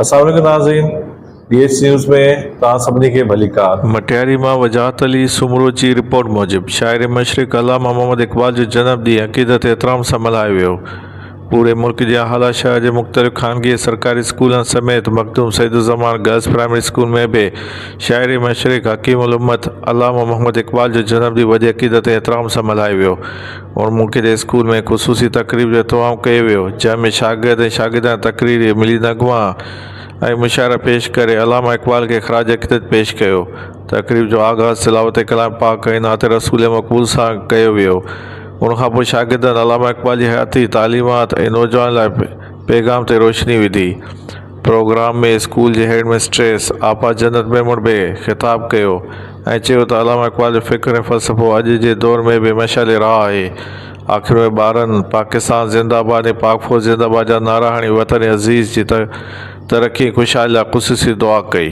السلام عليڪم ناظرين ڊي ايڇ نيوز ۾ توهان سڀني کي ڀليڪار. مٽياري مان وجاهت علي سومرو جي رپورٽ موجب شاعر مشرق علامه محمد اقبال جو جنم ڏينهن عقيدت احترام سان ملهايو ويو. پوري ملڪ جيان هالا شهر جي مختلف خانگي ۽ سرڪاري اسڪولن سميت Makhdoom Saeed Uzzaman girls primary school ۾ به شاعر مشرق حڪيم الامت علامه محمد اقبال جو جنم ڏينهن وڏي عقيدت ۽ احترام سان ملهايو ويو. ان موقعي تي اسڪول ۾ خصوصي تقريب جو اهتمام ڪيو ويو، جنهن ۾ شاگرد ۽ شاگردياڻين تقريري، ملي نغما ۽ مشاعرا پيش ڪري علامه اقبال کي خراج عقيدت پيش ڪيو. تقريب جو آغاز تلاوت ڪلام پاڪ ۽ نعت رسول مقبول سان ڪيو ويو. ان کان پوء شاگردن علامه اقبال جي حياتي، تعليمات ۽ نوجوانن لاء پيغام تي روشني وڌي. پروگرام ۾ اسڪول جي هيڊ مسٽريس آپا جنت ميمڻ به خطاب ڪيو ۽ چيو ته علامه اقبال جو فڪر ۽ فلسفو اڄ جي دور ۾ به مشعل راهه آهي. آخر ۾ ٻارن پاڪستان زنده آباد ۽ پاڪ فوج زنده آباد جا نعرا هڻي وطن عزيز جي ترقي ۽ خوشحالي لاء خصوصي دعا ڪئي.